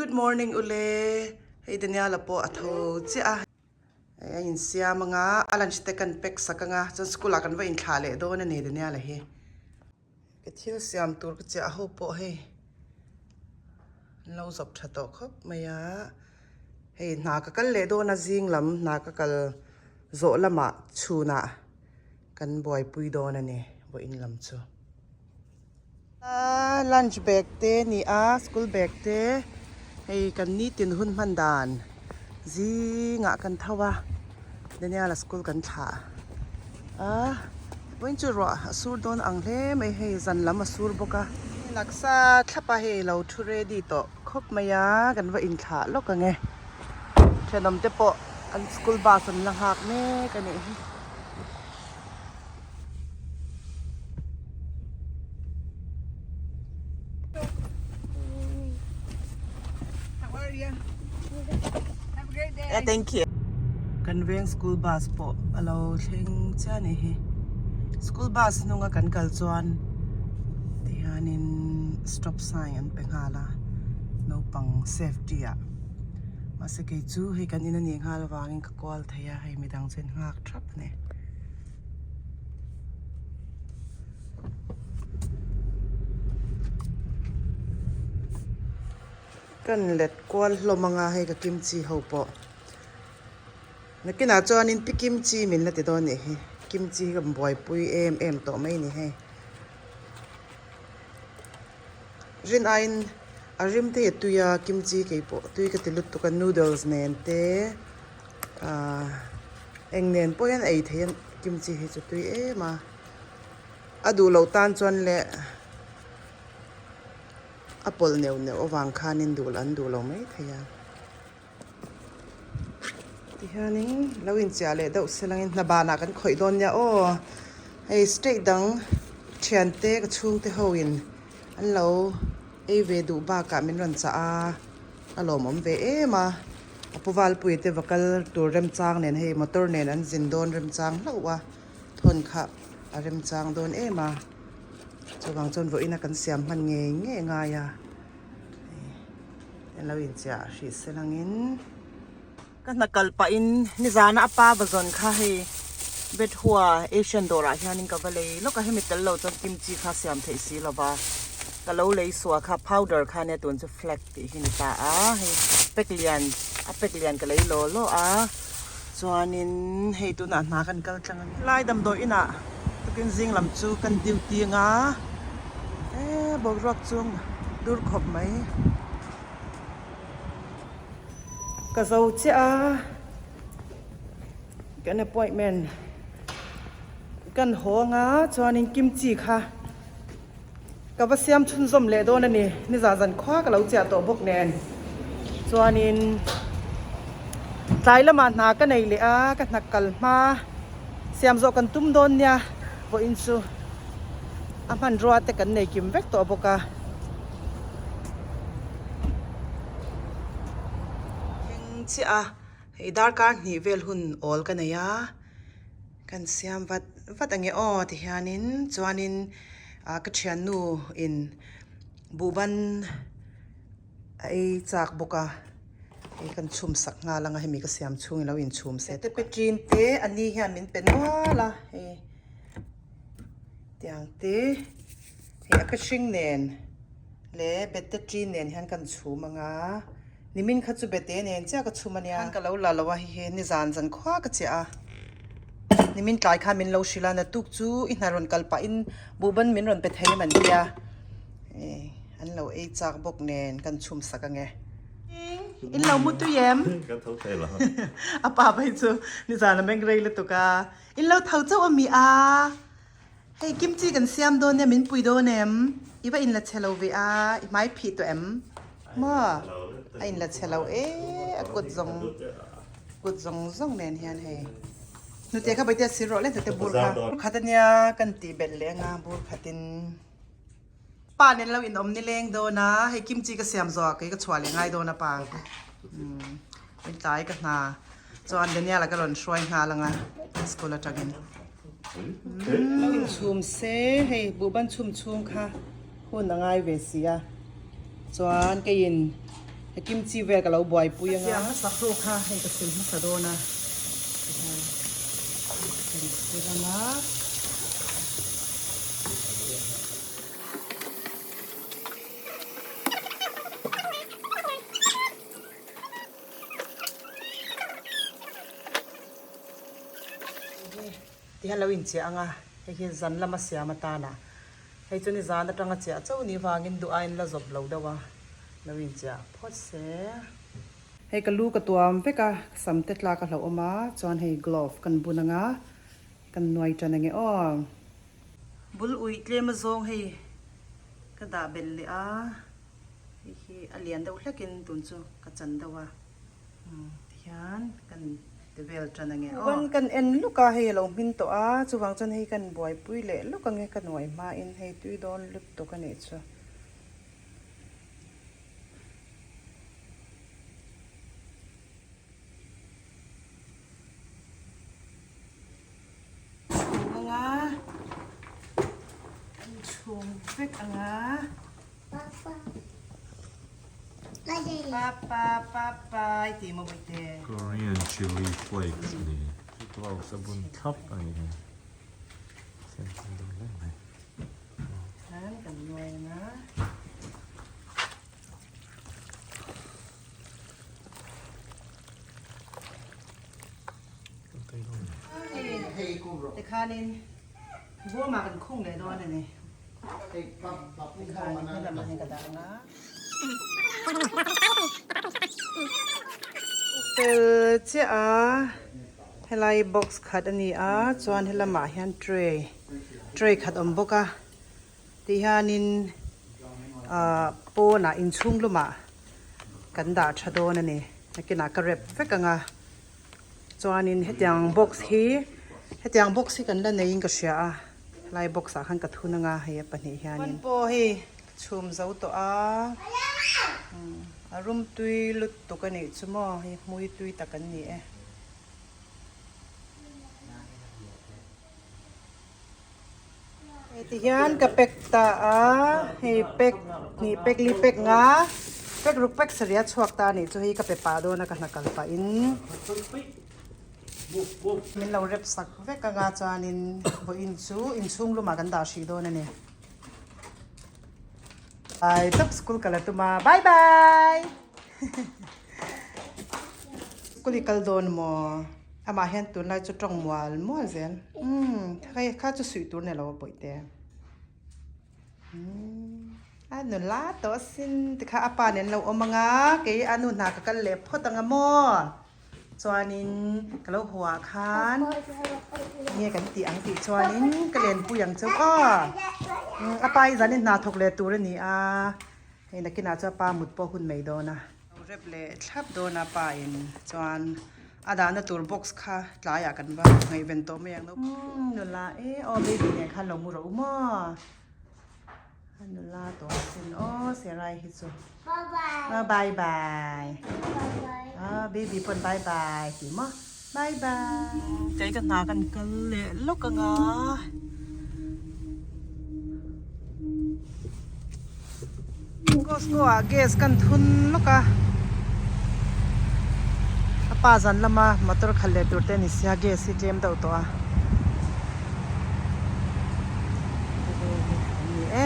Good morning ule hei Daniel-a pawh a tho chiah a hei a insiam anga a lunch te kan pack sak anga chuan school ah kan va inthlah leh dawn a ni Daniel-a hi. Ka thil siam tur ka chiah ho pawh hei an lo zawp tha tawh khawp mai a hei hna ka kal leh dawn a zing lam hna ka kal zawh lamah chhunah kan buaipui dawn a ni vawiin lam chu. Lunch bag te ni a school bag te hei kan nitin hun hman dan zingah kan tho a Daniel-a school kan thlah a vawiin chu ruah a sur dawn ang hle mai hei zan lam a sur bawk a laksa thlap a hei lo thu ready tawh khawp mai a kan va inthlah lawk ang e thenawm te pawh an school bus an la nghak mek a nih hi. Thank you. Kan veng school bus pawh a lo thleng chiah a ni hi. School bus hnunga kan kal chuan tihianin stop sign an pe nghal a naupang safety ah mahse kei chu hei kan in a nih nghal avangin ka kual thei a hei midang chu an nghak thap a ni. Kan let kual hlawm anga hei ka kimchi ho pawh nakinah chuanin pi kimchi min la ti dawn nih hi kimchi hi ka buaipui em em tawh mai a ni hei rin aiin a rim te hi a tui a kimchi keipawh tui ka ti lutuk a noodles nen te. Ahh eng nen pawh hian ei theih a kimchi hi chu tui em a a duh loh tan chuan leh a pawlh neuh neuh avang khanin duh an duh lo mai thei a tihianin lo inchiah leh deuh se langin hna banah kan khawih dawn nia aw hei state dang thiante ka chhungte ho in an lo ei ve duh bakah min rawn chah a a lawmawm ve em a. A pu Valpui te va kal tur remchang nen hei motor nen an zin dawn remchang hlauh a thawn kha a remchang dawn em a chuvang chuan vawiin a kan siam hman ngei ngei ngai a hei an lo inchiah hrih se langin ka hna kal pahin nizana a pa va zawn kha hei Bethua Asian dawrah hianin ka va lei lawk a hemi tel lo chuan kimchi kha siam theih si lova ka lo lei suah kha powder kha ania tun chu flag. Tih hi ni ta a hei pack lian a pack lian ka lei law law a chuanin hei tunah hna kan kal tlang a ni lai damdawi inah tukin zing lam chu kan duty anga eee boruak chu dur khawp mai ka zo chiah a kan appointment kan haw anga chuanin kimchi kha. Ka va siam chhunzawm leh dawn a ni. Nizan zan khua ka lo chiah tawh bawk nen. Chuanin tlai lamah hna ka nei leh a, ka hna kal hma siam zawh kan tum dawn nia. Vawiin chu a hmanrua te kan nei kim vek tawh bawk a. Thleng chiah a, hei darkar hnih vel hun awl ka nei a. Kan siam vat vat ange aw tihianin chuanin ah ka thiannu in buhban a ei chak bawk a hei kan chhum sak nghal anga hemi ka siam chhung ilo inchhum se te petin te a ni hian min pe nual a hei tiang te hei a hring nen leh bete ṭin nen hian kan chhum anga. Nimin kha chu bete nen chiah ka chhum ania. Khan ka lo la lo a hihi nizan zan khua ka chiah a. Nimin tlai khan min lo hrilh a natuk chu i hna rawn kal pahin buhban min rawn pe thei em an tia. An lo ei chak bawk nen kan chhum sak ange. In lo mu tui em? Ka tho thei lo. A pa phei chu nizan a meng rei lutuk a. In lo tho chauh a mi a. Hei kimchi kan siam dawn nia min pui dawn em? I va inla chhe lo ve a, i hmai phih tawh em? Maw? A inla chhe lo e, a kut zawng kut zawng zawng nen hian hei. Hnute kha Baitea sir rawh le hnute bur kha. Bur khat ania kan tih belh leh anga bur khatin pa nen lo inawm nileng dawn a, hei kimchi ka siam zawh ah kei ka chhuah leh ngai dawn a pa. Umm in tlai ka hna chuan Daniel-a ka rawn hruai nghal anga school atangin. Lo inchhum se hei buhban chhum chhung kha hun a ngai ve si a chuan keiin Kimchi vel ka lo buaipui anga. Siam hmasa ho kha hei ka sil hmasa dawn a tihian kan sil anga. Tihian lo inchiah anga hei hi zan lama siam atana Hei chu nizan atanga chiah chauh ni vangin duh aiin la zawp lo deuh a, lo inchiah phawt se. Hei ka lu ka tuam vek a, ka sam te tlak a hlauhawm a, chuan hei glove kan bun anga kan nuai tan ange aw. Bul uih tlem azawng hei ka dah belh leh a, hei hi a lian deuh hlekin tun chu ka chan deuh a. Tihian kan ti vel tan ange aw. Chuan kan en luk a, hei a lo hmin tawh a, chuvang chuan hei kan buaipui leh luk ange ka nuai hmain hei tui dawn lutuk a nih chu. Chhum anga, kan chhum vek anga. Papa papa i ti maw Bawihte? Korean chili flakes a ni. Chu gloves a bun thlap a ni hi. Siam thiam dawn hle mai. Khan kan nuai anga. Tikhanin bawmah kan khung leh dawn a ni. Tikhan helamah hian ka dah ang a. Fel chiah a, helai box khat a ni a, chuan helamah hian tray tray khat awm bawk a. Tihianin ah pawnah inchhung lumah kan dah tha dawn a ni. Nakinah ka rep vek ang a. Chuanin hetiang box hi hetiang box hi kan la neiin ka hria a helai box ah khan ka thun anga hei a pahnih hianin pawh hei ka chhum zo tawh a a rum tui lutuk a nih chu maw hei hmui tui tak an ni e. Hei ti hian ka pack ta a, hei pack hnih pack li pack nga pack ruk pack sarih a chhuak ta a nih chu hei ka pe pah dawn a ka hna kal pah in min lo rep sak vek anga chuanin vawiin chu inchhung lumah kan dah hrih dawn a ni. Bye tawp school kal a tum a bye bye school i kal dawn maw? Amah hian tunlai chu tawng mual mual zel. Umm hei kha chu suih tur ni lo a bawihte. Umm a nula tawh asin tikha a pa nen lo awm anga kei a nu hna ka kal leh phawt anga maw chuanin ka lo haw ah khan nge kan tih ang tih chuanin ka lenpui ang chauh aw. Umm a pa hi zanin hna thawk leh tur a ni a hei nakinah chuan a pa mut pawh hun mai dawn a. Lo rep leh thlap dawn a pa in chuan a dahna tur box kha tlaiah kan va ngaihven tawh mai ang umm nula e aw baby nen khan lo mu rawh u maw a nula tawh a sin aw Serai hi chu aw bye bye aw baby pawn bye bye tih maw bye bye kei ka hna kan kal leh lawk anga. Costco ah gas kan thun lawk a a pa zan lama motor khalh leh tur te a ni sia gas hi tlem deuh tawh a ni e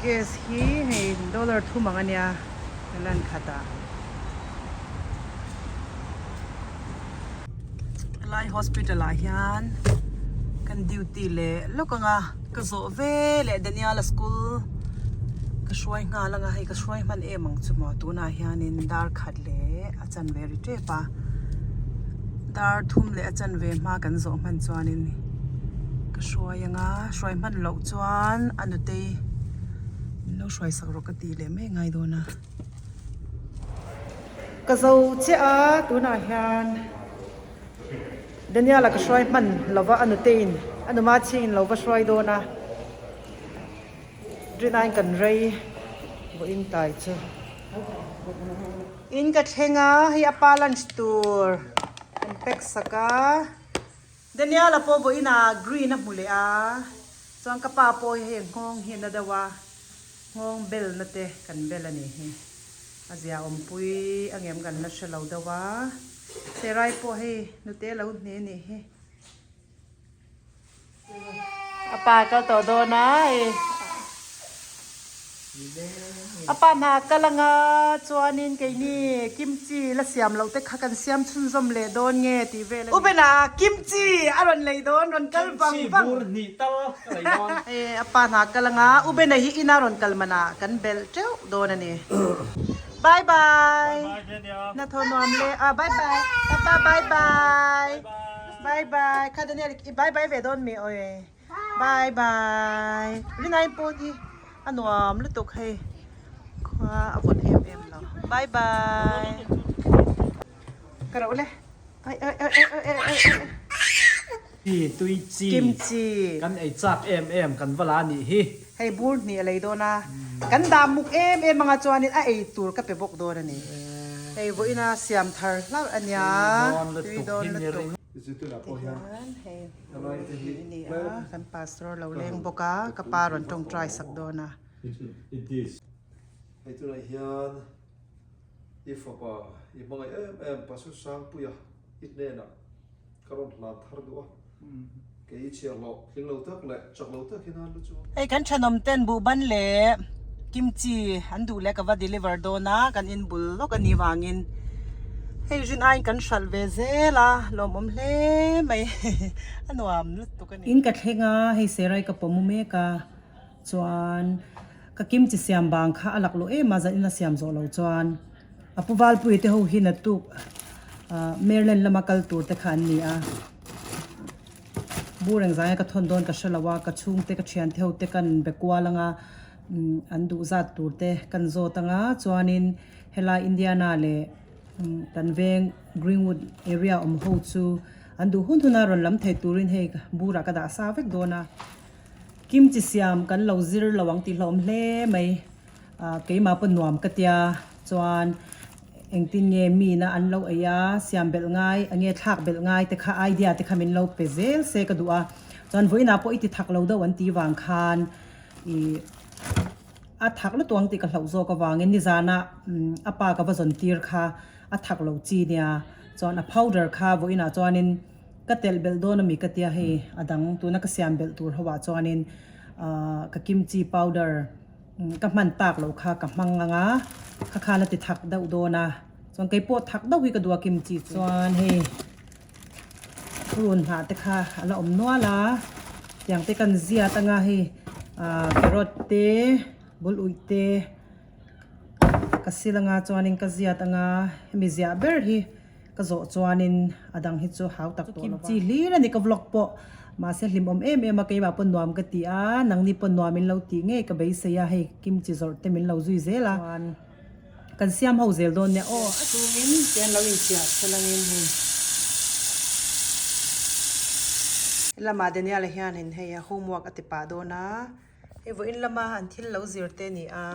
gas hi hei dollar thum ang a nia lan khat ah. Helai hospital ah hian kan duty leh lawk ang a ka zawh ve leh Daniel a school ka hruai nghal ang a hei ka hruai hman em ang chu maw tunah hianin dar khat leh a chanve ri tep a dar thum leh a chanve hma kan zawh hman chuanin ka hruai ang a hruai hman loh chuan a nutei min lo hruai sak rawh ka tih leh mai ngai dawn a. Ka zo chiah a tunah hian Daniel-a ka hruai hman lova a nutein a numa chhingin lo va hruai dawn a rinaiin kan rei vawiin tai chu in ka thleng a hei a pa lunch tur kan pack sak a Daniel-a pawh vawiin ah green a hmu leh a chuan ka pa pawh hei nghawng hi a na deuh a. Nghawng belna te kan bel a nih hi. A zia awmpui angem kan la hre lo deuh a. Serai pawh hei nute lo hne a nih hi. A pa kal tawh dawn a hei. A pa hna kal anga chuanin keini kimchi la siam loh te kha kan siam chhunzawm leh dawn nge tih vel a ni. Ubena kimchi a rawn lei dawn rawn kal vang vang. Kimchi bur hnih tal ka lei dawn. Hei a pa hna kal anga Ubena hi ina rawn kal manah kan belh teuh dawn a ni. Bye bye. Hnathawh nuam le a bye bye. Papa bye bye. Bye bye. Kha Daniel i bye bye ve dawn mi oi. Bye bye. Rinai pawh hi a nuam lutuk hei. Khua a vawt em em lo. Bye bye. Ka rauh le. Ai ai ai ai ai ai ai. Chi tui chi. Kimchi. Kan ei chak em em kan va la nih hi. Hei bur hnih a lei dawn a, kan dah muk em em anga chuanin a ei tur ka pe bawk dawn a ni. Hei vawiina siam thar hlauh a nia, tui dawn lutuk. Tihian hei hnih a ni a, kan pastor lo leng bawk a, ka pa rawn tawngtai sak dawn a. Hei tunah hian i fapa i hmangaih em em Pastor Sangpuia i hnenah Ka rawn hlan thar duh a, kei i chhiar loh, tling lo tak leh chak lo tak hian a lu chu. Hei kan thenawm ten buhban leh kimchi an duh leh ka va deliver dawn a, kan in bul lawk a nih vangin hei rin aiin kan hralh ve zel a, lawmawm hle mai a nuam lutuk a ni. In ka thleng a, hei serai ka pawm u mek a, chuan ka kimchi siam bang kha a lak luh em a, zan in a siam zawh lo chuan. A pu Valpuii te ho hi naktuk Maryland lama kal tur te kha an ni a, bur engzah nge ka thawn dawn ka hre lo a, ka chhungte ka thian te ho te kan be kual anga an duh zat tur te kan zawt anga chuanin helai Indiana leh kan veng Greenwood area awm ho chu an duh hun hun a rawn lam thei turin hei burah ka dah sa vek dawn a, kimchi siam kan lo zir lo ang tih hlawm hle mai. Ah keimah pawh nuam ka tia chuan engtin nge mina an lo ei a siam belh ngai enge thlak belh ngai te kha idea te kha min lo pe zel se ka duh a chuan vawiinah pawh i ti thak lo deuh an tih vang khan ih a thak lutuk ang tih ka hlauh zawk avangin nizana a pa ka va zawn tir kha a thak lo chi nia chuan a powder kha vawiinah chuanin ka telh belh dawn ami ka tia hei a dang tuna ka siam belh tur ho ah chuanin ah ka kimchi powder. Ka hman tak loh kha ka hmang ang a, kha khan a ti thak deuh dawn a, chuan kei pawh thak deuh hi ka duh a kimchi chu. Chuan hei run hnah te kha a la awm nual a, tiang te kan ziat ang a hei ah carrot te bul uih te ka sil ang a chuanin ka ziat ang a, hemi ziah ber hi. Ka zawh chuanin a dang hi chu hau tak tawh lo va. Kimchi hlir a ni ka vlog pawh. Mahse hlimawm em em a keimah pawh nuam ka ti a, nangni pawh nuam in lo tih ngei ka beisei a, hei kimchi zawrh te min lo zui zel a. Chuan kan siam ho zel dawn nia aw. A chungin te an lo inchiah selangin hei. Helamah Daniel-a hianin hei a homework a ti pah dawn a. Hei vawiin lama an thil lo zir te a ni a.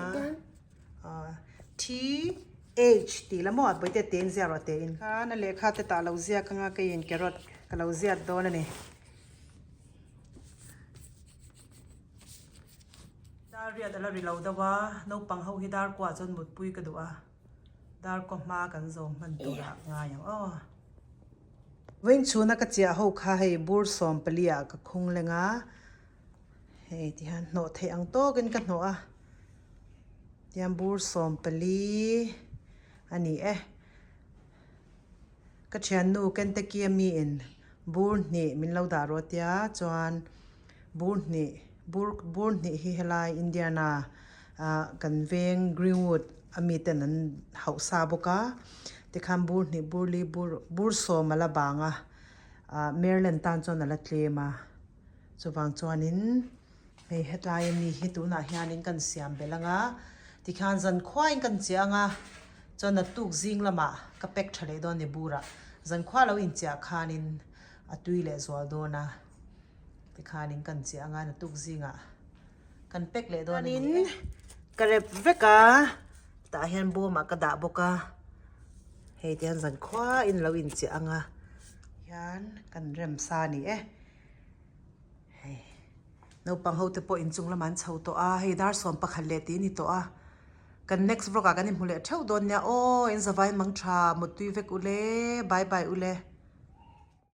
TH tih la maw a pawi te te in ziak rawh te in. Khan a lehkha te tah lo ziak anga keiin carrot ka lo ziat dawn a ni. Dar riat a la ri lo deuh a, naupang ho hi dar kuah chuan mutpui ka duh a, dar kaw hma kan zawng hman turah ngai ang aw. Vawiin chhuna ka chiah ho kha hei bur 14 ah ka khung leng a, hei tihian hnawh theih ang tawkin ka hnawh a. Tiang bur 14 a ni e. Ka thiannu Kentucky a miin bur hnih min lo dah rawh tia chuan bur hnih bur bur hnih hi helai Indiana ah kan veng Greenwood a miten an hauh sa bawk a tikhan bur hnih bur li bur bur sawm a la bang a ah Maryland tan chuan a la tlem a chuvang chuanin. Hei hetlai ami hi tunah hianin kan siam belh ang a, tikhian zankhuain kan chiah ang a, chuan naktuk zing lamah ka pack tha leh dawn ni burah zankhua lo inchiah khanin a tui leh zual dawn a, tikhanin kan chiah ang a naktuk zingah kan pack leh dawn a ni e. Ka rep vek a, tah hian bawmah ka dah bawk a, hei tihian zankhuain lo inchiah ang a, hian kan rem sa a ni e. Hei. Naupang ho te pawh inchung lamah an chho tawh a, hei dar 11 leh tih a ni tawh a. Kan next vlog ah kan inhmu leh theuh dawn nia aw, in zavai mang tha, muttui vek ule, bye bye ule.